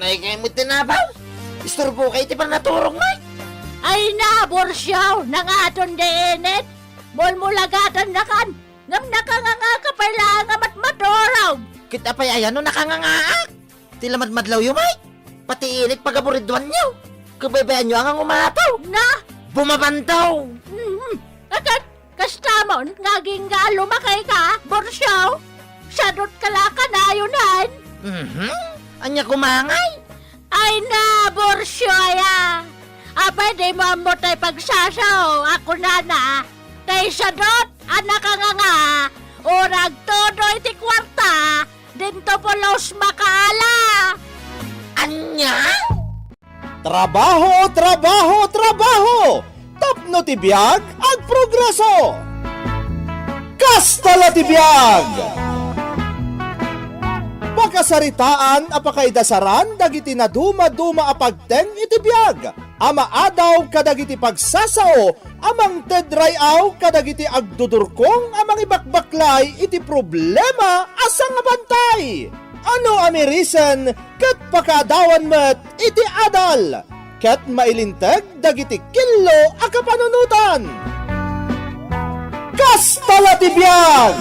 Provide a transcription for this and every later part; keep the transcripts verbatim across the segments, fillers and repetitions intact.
Ay, kayat met ti nabaw. Isturbo kay ti pannaturog, Mike. Ay na, Borcio, nangaton di init. Mulmulagatannakan. Ngem nakanganga ka pay laeng a matmaturog. Ket apay aya no nakangangaak? Ti lamadmadlawyo, Mike. Pati init pagaburidwanyo. Kabaybayanyo a nga umataw. Na? Bumabantaw. Mhm. Akat, kastamon nga agingga a lumakay ka, Borcio? Sadot ka la kanayon. Mhm. Ania koma ngay? Ay na, Borcio aya. Apay dimo ammo tay pagsasao a kunana, tay sadot a nakanganga, o nagtudo iti kuarta, dinto pulos makaala. Ania? Trabaho, trabaho, trabaho! Tapno ti biag, agprogreso! Kasta la ti biag! Pakasaritaan a pakaidasaran dagiti nadumaduma a pagteng iti biag a maadaw kadagiti pagsasao a mangted ray-aw kadagiti agdudurkong a mangibakbaklay iti problema a sangabantay. Ano a mirisen ket pakaadawan met iti adal ket mailinteg dagiti killo a kapanunotan. Kasta la ti biag!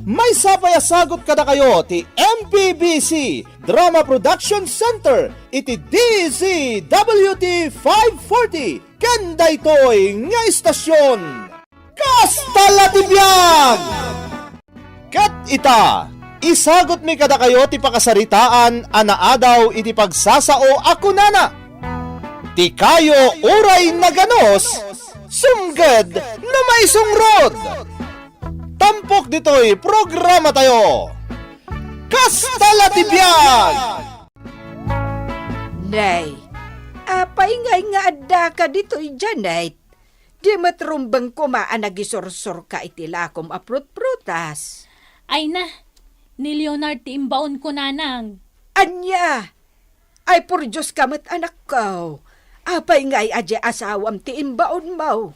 Maysa pay a sagut kadakayo ti M P B C Drama Production Center iti D Z W T five forty ken daytoy nga istasyon. Kasta la ti biag! Ket ita, isagutmi kadakayo ti pakasaritaan a naadaw iti pagsasao a kunana, "Ti kayo uray naganos, sumged no maisungrod." Tampok ditoy programatayo. Kasta la ti biag! Nay, apay ngay nga addaka ditoy, Janet? Di met rumbeng koma a nagisursurka iti lakom a prutprutas. Ay na, ni Leonard ti imbaonko, nanang. Ania? Ay, por Dios ka met, anakko. Apay ngay a di asawam ti imbaonmo?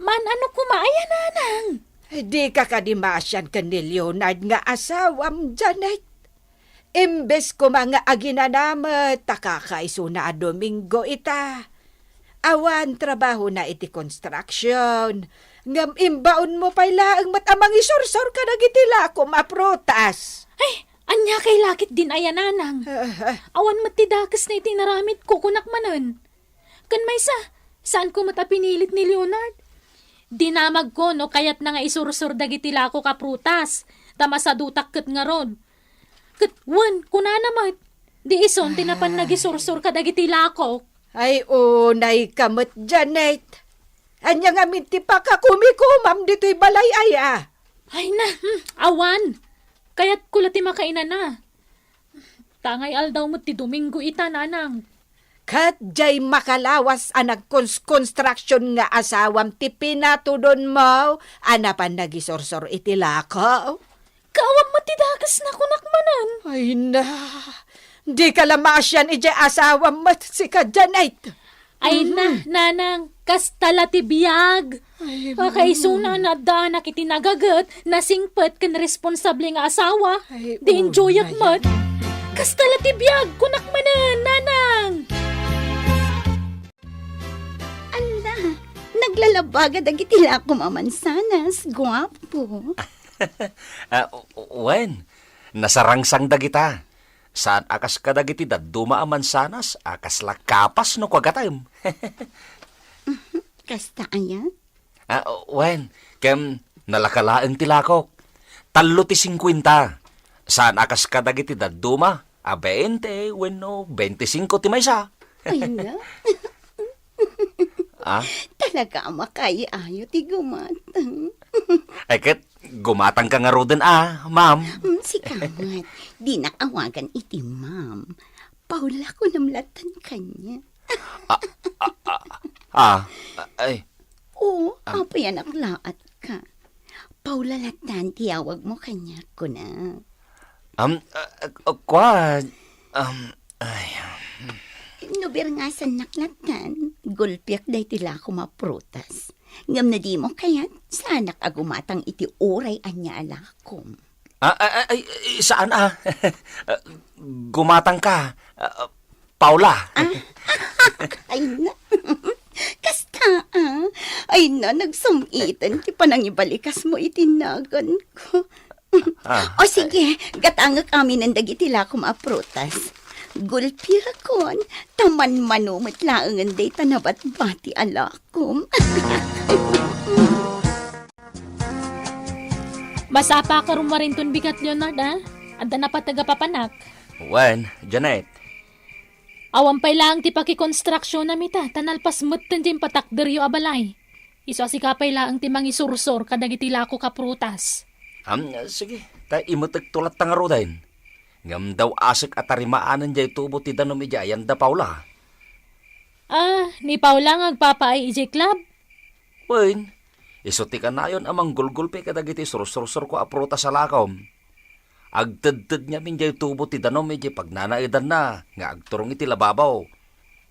Maan-ano koma aya, nanang? Dika kadi maasian ken ni Leonard nga asawam, Janet? Imbes koma nga aginana met ta kakaisuna a Domingo ita. Awan trabahona iti construction, ngem imbaonmo pay laeng met a mangisursor kadagiti lakom a prutas. Ay, ania kay lakit din aya, nanang? Ah, ah. Awan met ti dakesna iti inaramidko, kunak manen. Ken maysa, saanko met a pinilit ni Leonard. Dinamagko no kayatna nga isursor dagiti lakok a prutas, ta masadutak ket ngarud. Ket wen, kunana met, di isun ti napan nagisursor kadagiti lakok. Ay, unayka met, Janet. Ania ngamin ti pakakumikomam ditoy balay aya? Ay na, hmm, awan. Kayatko la ti makainana. Ta ngay aldaw met ti Domingo ita, nanang. Ket diay makalawas a nagkons-, construction nga asawam ti pinatudonmo a napan nagisursor iti lako? Kaawam met ti dakesna, kunak manen. Ay na, dika la maasian idiay asawam met sika, Janet. Ay na, mhm, nanang, kasta la ti biag. Ay, kakaisuna, mm, a naaddaanak iti nagaget, nasingpet ken responsable nga asawa. Ay, di enjoyak met. Kasta la ti biag, kunak manen, nanang. Ala, naglalabbaga dagiti lakom a mansanas, guapo. Ah, wen, nasarangsang dagita. Saan a kas kadagiti dadduma a mansanas a kasla kapas no kuagatem. Kasta aya? Ah, wen, ken nalaka laeng ti lakok. Tallo ti singkuenta. Saan a kas kadagiti dadduma a bainte wenno baintisingko ti maysa. Ay na. Ah? Talaga a makaayo ti gumatang. Ay, ket gumatangka ngaruden a, ma'am. Hmm, sika met, dinak awagan iti ma'am. Paula kunam latan kaniak. Ah, ah, ah, ah, ay. Oo, ah, apayanak laatka. Paula latan ti awagmo kaniak, kunak. Um, ah, ah, kua, um, ay, um. No birngasannak latan, gulpiak daytoy lakom a prutas. Ngem no dimo kayat, saanak a gumatang iti uray ania a lakom. Ah, ah, ah, ay, ay, saan, ah? Ah, gumatang ka, ah, Paula. Ah? Ay na. Kasta, ah. Ay na, nagsum-iten ti panangibalikas mo iti nagan ko. Ah, o sige, gatangek aminen dagiti lakom a prutas. Gulpiakon, ta manmano met laengen dayta nabatbati a lakom. Masapa ka rummuar inton bigat, Leonard, a? Adda napateg a papanak? Wen, Janet. Awan pay laeng ti pakikonstruksionam ita, ta nalpas metten diay impatakderyo a balay. Isu a sika pay laeng ti mangisursor kadagiti lakok a prutas. Am, sige, ta imetekto latta ngaruden. Ngem daw-asek a tarimaanen diay tubo ti danum idiay ayan da Paula. Ah, ni Paula nga agpapaay idiay club? Wen, isu ti kanayon a manggulgulpi kadagiti sursursurko a prutas a lakom. Agtedted ngamin diay tubo ti danum idiay pagnanaedanna nga agturong iti lababaw.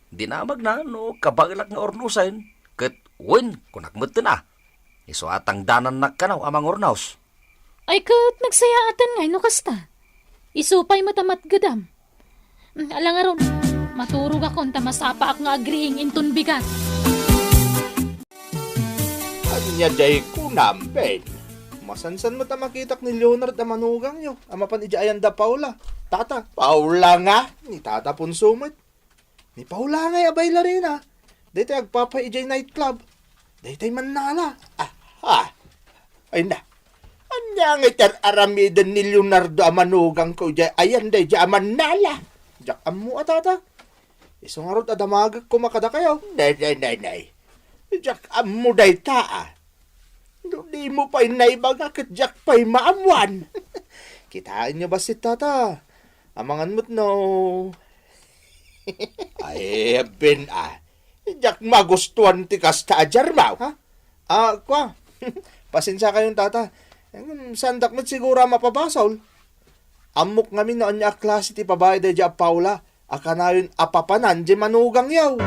Dinamagna no kabaelak nga urnosen, ket wen, kunak metten a, isu a tangdanannak kano a mangurnos. Ay ket nagsayaaten ngay no kasta. Isu pay met a matgedam. Mm, ala ngarud, maturogakon ta masapaak nga agriing inton bigat. Ania diay kunam, Ben? Masansan met a makitak ni Leonard a manugangyo a mapan idiay ayan da Paula. Tata, Paula nga? Ni Tata Ponso met. Ni Paula ngay a bailarina. Daytoy agpapay idiay nightclub. Daytoy mannala. Aha. Ay na. Ania ngay ti ar-aramiden ni Leonardo a manugangko idiay ayan daydiay a mannala? Diak ammo a, Tata. Isu ngarud a damagek koma kadakayo. Nay, nay, nay, nay. Diak ammo dayta, a. No dimo pay naibaga ket diak pay maammoan. Kitaenyo bassit, Tata. Amangan met no. Ay, Ben, a. Diak magustuan ti kasta a diarmaw, ha? Ah, kua. Pasensiakayon, Tata. Em, saandak met siguro a mapabasol. Ammok ngamin no ania a klase ti babai daydiay a Paula a kanayon a papanan diay manugangyo.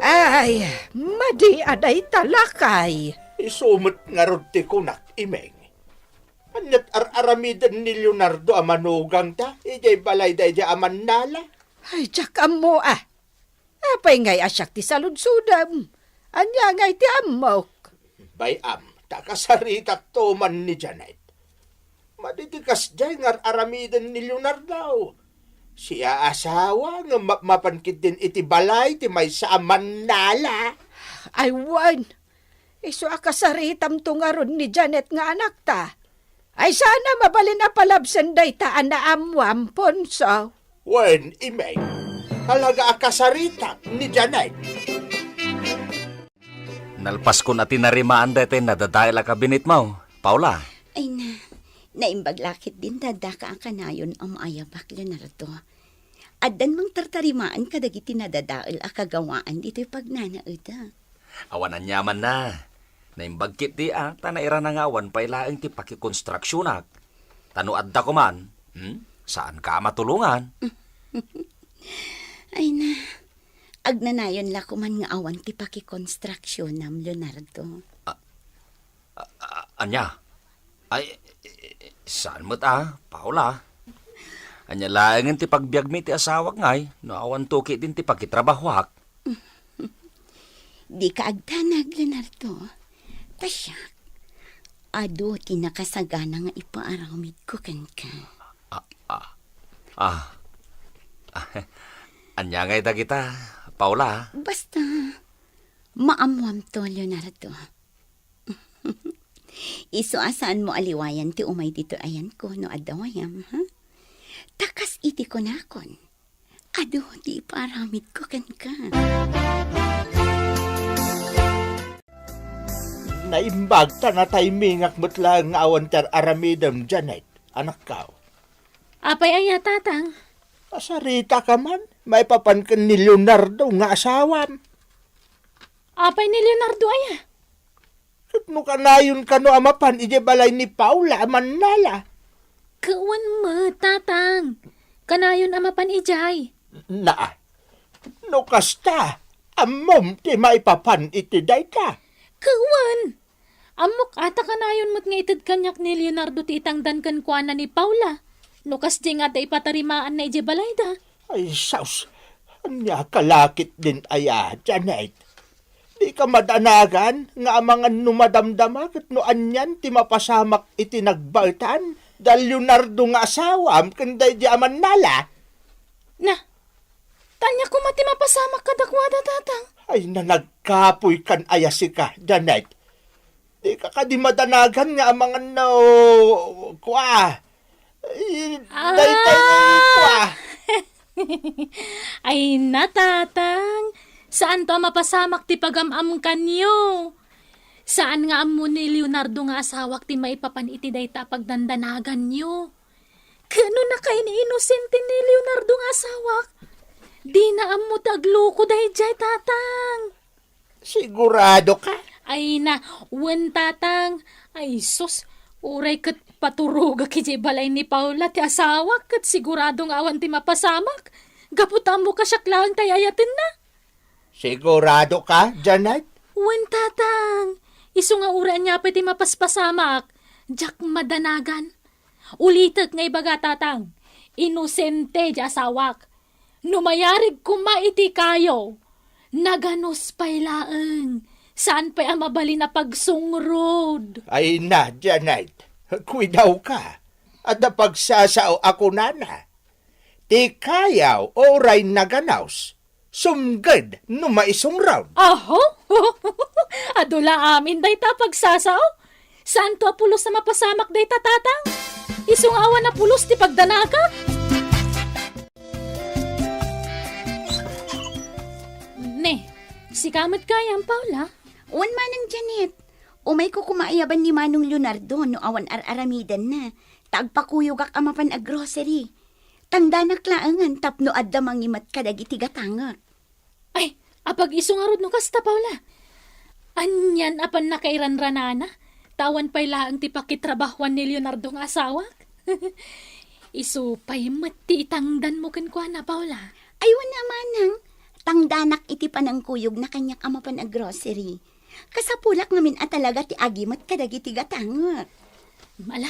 Ay, madi a dayta, lakay. Isu met ngarud ti kunak, Imeng. Ania ti ar-aramiden ni Leonardo a manugangta idiay balay daydiay a mannala? Ay, diak ammo, a. Apay ngay a siak ti saludsodem? Ania ngay ti ammok? Bay-am, ta kasaritakto man ni Janet. Madi ti kasdiay nga ar-aramiden ni Leonardo. Siak a asawa nga mapmapan ketdin iti balay ti maysa a mannala. Ay wen, isu a kasaritamto ngarud ni Janet nga anakta. Ay, saan a mabalin a palabsen dayta a naammoam, Ponso? Wen, Imeng, talaga a kasaritak ni Janet. Nalpaskon a tinarimaan daytoy nadadael a kabinetmo, Paula. Ay na, naimbag la ketdin daddaka a kanayon a maayabak, Leonardo. Addan mangtartarimaan kadagiti nadadael a kagawaan ditoy pagnanaedek. Awan aniamanna. Naimbag ketdi a ta nairana nga awan pay laeng ti pakikonstruksionak. Ta no adda koman, hmm, saanka a matulongan. Ay na, agnanayon la koman nga awan ti pakikonstruksionam, Leonardo. A-, a-, ania? Ay, saan met a, Paula? Ania laengen ti pagbiagmi ti asawak ngay no awanto ketdin ti pakitrabahoak? Dika agdanag, Leonardo. Ta siak, adu ti nakasagana nga ipaaramidko kenka. Ah, ah, ah. Ania ngay dagita, Paula? Basta, maammoamto, Leonardo. Isu a saanmo a liwayan ti umay ditoy ayanko no adda wayam, ha? Ta kas iti kunakon, adu ti ipaaramidko kenka. Naimbag ta nataymingak met laeng nga awan ti ar-aramidem, Janet, anakko. Apay aya, Tatang? Kasarita ka man, maipapan ken ni Leonardo nga asawam. Apay ni Leonardo aya? Ket no kanayon kano a mapan idiay balay ni Paula a mannala? Ket wen met, Tatang. Kanayon a mapan idiay. Naa. No kasta, ammom ti maipapan iti dayta. Ket wen. Ammok a ta kanayon met nga ited kaniak ni Leonardo ti itangdan kenkuana ni Paula, no kasdi nga adda ipatarimaanna idiay balayda. Ay, sus! Ania kalakit din aya, Janet? Dika madanagan nga amangan no madamdama ket no anian ti mapasamak iti nagbaetan da Leonardo nga asawam ken daydi a mannala? Na, ta ania koma ti mapasamak kadakuada, Tatang? Ay, nanagkapoy kan aya sika, Janet. Dika kadi madanagan nga amangan no, kua, ay, Ah! daytoy, kua. Ay na, Tatang. Saanto a mapasamak ti pagam-amkanyo. Saan nga ammo ni Leonardo nga asawak ti maipapan iti dayta a pagdandanaganyo. Ket no nakain-inosente ni Leonardo nga asawak, dina ammo ti agluko daydiay, Tatang. Sigurado ka? Ay na, wen, Tatang. Ay, sus, uray ket paturogak idiay balay ni Paula ti asawak, ket sigurado nga awan ti mapasamak. Gapu ta ammok a siak laeng ti ay-ayatenna. Sigurado ka, Janet? Wen, Tatang. Isu nga uray ania pay ti mapaspasamak, diak madanagan. Ulitek nga ibaga, Tatang, inosente ti asawak. No mayarig koma iti kayo, naganus pay laeng, saan pay a mabalin a pagsungrod. Ay na, Janet, kuidawka. Adda pagsasao a kunana, "Ti kayaw uray naganus, sumged no maisungrod." Aho? Adu la amin dayta a pagsasao. Saanto a pulos a mapasamak dayta, Tatang? Isu nga awan a pulos ti pagdanaka. Ne, sika met gayam, Paula? Wen, Manang Janet. Umayko koma ayaban ni Manong Leonardo no awan ar-aramidenna, ta agpakuyogak a mapan aggrocery. Tangdanak laengen tapno adda mangimet kadagiti gatangek. Ay, apag-isu ngarud no kasta, Paula. Anian a pannakairanranana, ta awan pay laeng ti pakitrabahuan ni Leonardo nga asawak. Isu pay met ti itangdanmo kenkuana, Paula. Ay, wen a, Manang. Tangdanak iti panangkuyogna kaniak a mapan aggrocery. Kasapulak ngamin a talaga ti agimet kadagiti gatangek. Ala,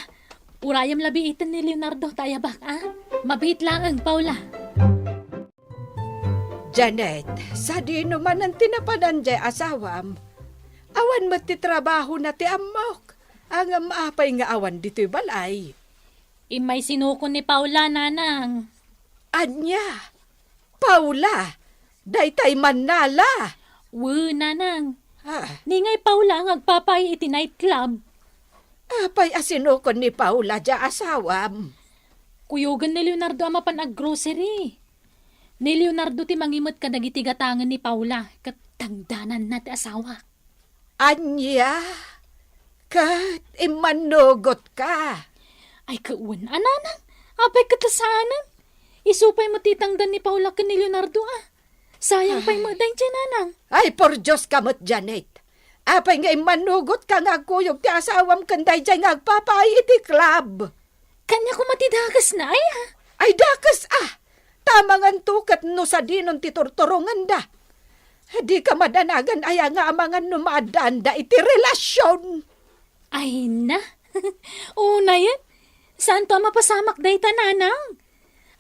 urayem la biiten ni Leonardo ta ayabak, a? Mabiit laeng, Paula. Janet, sadino manen ti napanan diay asawam? Awan met ti trabahona ti ammok. Ngem apay nga awan ditoy balay? Immay sinukon ni Paula, Nanang. Ania? Paula? Daytay mannala? Wen, Nanang. Ah. Ni ngay Paula nga agpapaay iti nightclub. Apay a sinukon ni Paula diay asawam? Kuyogen ni Leonardo a mapan aggrocery. Ni Leonardo ti mangimet kadagiti gatangen ni Paula, ket tangdananna ti asawak. Ania? Ket immannugotka? Ay, ket wen a, Nanang. Apay ket ta saanen? Isu pay met ti itangdan ni Paula ken ni Leonardo, a. Sayang pay met daydiay, Nanang. Ay, pordioska met, Janet. Apay nga immannugotka nga agkuyog ti asawam ken daydiay nga agpapaay iti club? Kaniak koma ti dakesna, ay, a? Ay, dakes, a! Ta amanganto ket no sadinon ti turturongenda. Dika madanagan aya nga amangan no maaddaanda iti relasion? Ay na! Unayen, saanto a mapasamak dayta, Nanang?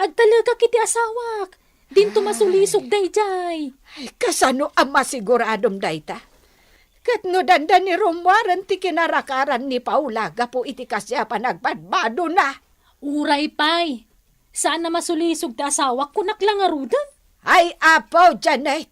Agtalekak iti asawak. Dinto masulisog daydiay. Ay, kasano a masiguradom dayta? Ket no dandani rummuaren ti kinarakaran ni Paula gapu iti kasdi a panagpadpadona? Uray pay, saan a masulisog ti asawak, kunak la ngaruden. Ay, Apo Janet,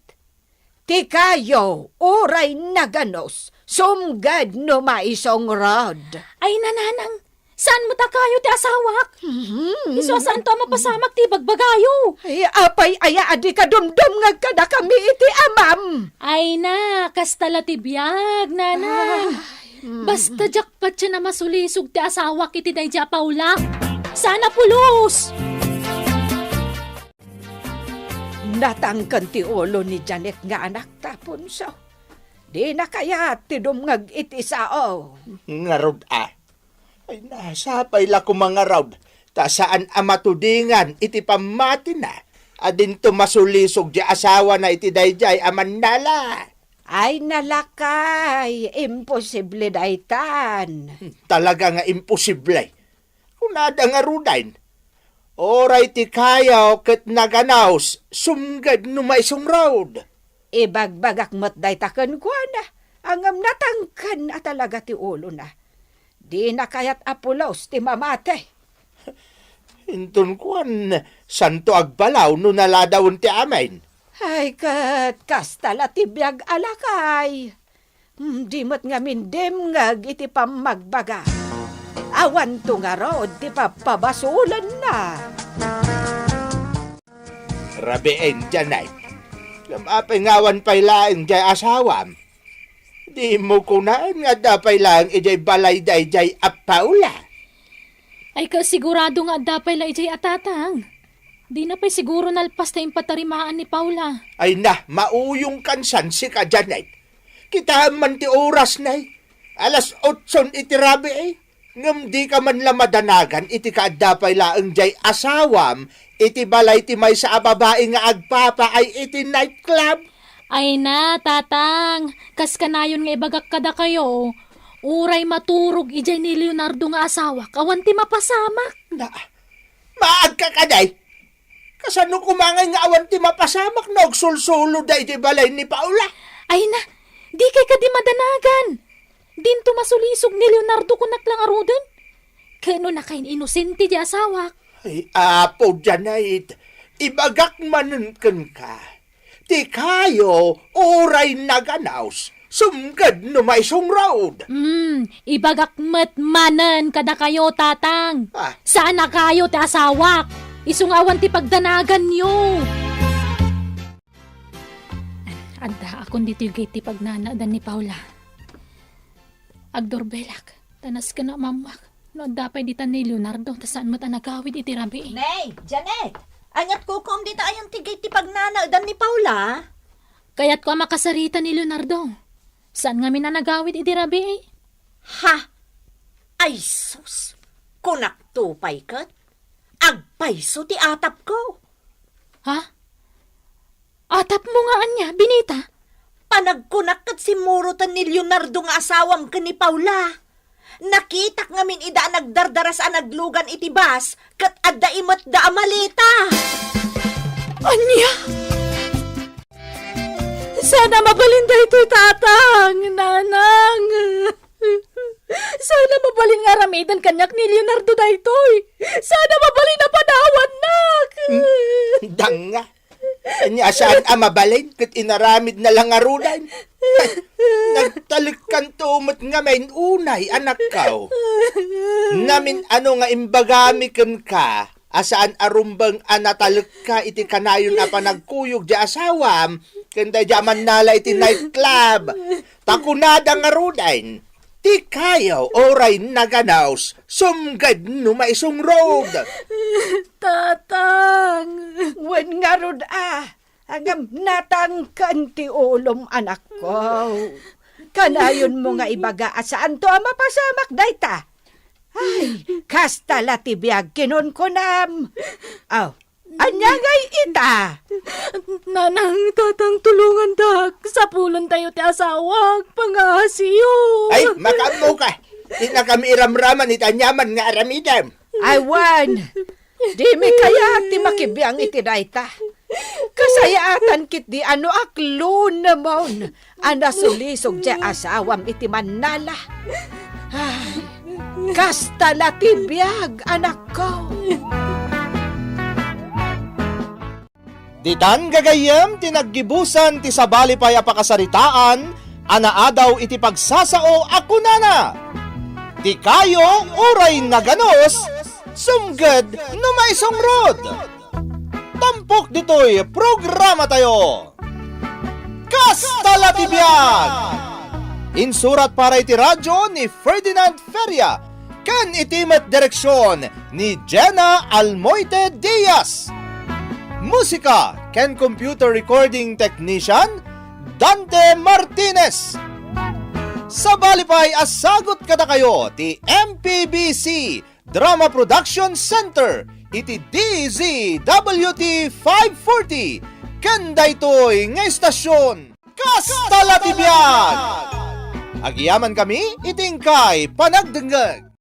ti kayo uray naganus, sumged no maisungrod. Ay, Nanang, saan met a kayo ti asawak? Mhm. Isu a saanto a mapasamak ti ibagbagayo. Ay, apay aya a dika dumdumngeg kadakami iti amam? Ay na, kasta la ti biag, Nanang. Ay, mm. Basta diak patien a masulisog ti asawak iti daydiay a Paula. Saan a pulos! Natangken ti ulo ni Janet nga anak ta punso. Dina kayat ti dumngeg iti sao. Ngarud a. Ay, nasapay la koma ngarud, ta saan a matudingan iti pammatina a dinto masulisog ti asawana iti daydiay a mannala. Ay, nalakay, imposible daytan. Talaga nga imposible. Kunada ngaruden, uray ti kayo ket naganaus, sumged no maisungrod. Ibagbagak met dayta kenkuana, ngem natangken a talaga ti ulona. Dina kayat a pulos ti mamati. Inton kuan, santo agbalaw no naladawen ti amin. Ay, ket kasta la ti biag a lakay. Hmm, di met ngamin dimngeg iti pammagbaga. Awanto ngarud ti pappabasolenna. Rabiin, Janet. Ngem apay nga awan pay laeng jay asawam? Dimo kunaen nga adda pay laeng idiay balay daydiay a Paula? Ay, kasigurado nga adda pay la idiay a tatang. Dina pay siguro nalpas ta impatarimaan ni Paula. Ay na, mauyongkan san sika, Janet. Kitaem man ti oras, nay. Alas otson iti rabii. Ngem dika man la madanagan iti kaadda pay laeng jay asawam iti balay ti maysa a babai nga agpapaay iti nightclub? Ay na, tatang, kas kanayon nga ibagak kadakayo, uray maturog idiay ni Leonardo nga asawak, awan ti mapasamak. Na, maagka kadi? Kasano koma ngay nga awan ti mapasamak no agsulsulo daydiay balay ni Paula? Ay na, dikay kadi madanagan. Dinto masulisog ni Leonardo, kunak la ngaruden. Ket no nakain-inosente ti asawak. Ay, Apo, Janet, ibagak manen kenka. Ti kayo, uray naganaus, sumged no maisungrod. Hmm, ibagak met manen kadakayo, tatang. Ah. Saan a kayo ti asawak. Isu nga awan ti pagdanaganyo. Addaakon ditoy gayat ti pagnanaedan ni Paula. Agdurbelak, ta nasken a mammak no adda pay ditan ni Leonardo, ta saan met a nagawid iti rabii. Nay, Janet! Aniat kukum dita ayan ti gayat ti pagnanaedan ni Paula? Kayatko a makasarita ni Leonardo. Saan ngamin a nagawid iti rabii? Ha? Ay sus! Kunakto pay ket, agpayso ti atapko. Ha? Atapmo nga ania, Benita? Panagkunak ket simmuroten ni Leonardo nga asawam ken ni Paula. Nakitak ngamin ida a nagdardaras a naglugan iti bus ket adda imetda a maleta. Ania? Saan a mabalin daytoy, tatang, nanang. Saan a mabalin nga aramiden kaniak ni Leonardo daytoy. Saan a mabalin a panawannak. Hmm, danga. Ania, saan a mabalin ket inaramidna la ngaruden. Nagtalekkanto met ngamin unay, anakko. Namin-ano nga imbagami kenka a saan a rumbeng a natalekka iti kanayon a panagkuyog ti asawam ken daydi a mannala iti nightclub. Ta kunada ngaruden, ti kayo uray naganaus, sumged no maisungrod. Tatang! Wen ngarud a, ngem natangken ti ulom, anakko. Kanayonmo nga ibaga a saanto a mapasamak dayta. Ay, kasta la ti biag kinunkunam. Aw, ania ngay ita? Nanang, tatang, tulongandak. Sapulentayo ti asawak, pangaasiyo. Ay, makaammoka. Dinakami iramraman iti aniaman nga aramidem. Ay, wen, dimi kayat ti makibiang iti dayta. Kasayaatan ketdi a no aklunemon a nasulisog ti asawam iti mannala. Ay, kasta la ti biag, anakko. Ditan gagayyem ti naggibusan ti sabali pay a pakasaritaan a naadaw iti pagsasao a kunana, "Ti kayo uray naganos, sumged no maisungrod." Tampok ditoy programatayo. Kasta la ti biag! Insurat para iti radyo ni Ferdinand Feria ken iti met direksion ni Jenna Almoite Diaz. Musika ken computer recording technician, Dante Martinez. Sabali pay a sagut kadakayo ti M P B C Drama Production Center iti D Z W T five forty ken daytoy nga istasyon. Kasta la ti biag! Agyamankami iti inkay panagdengngeg.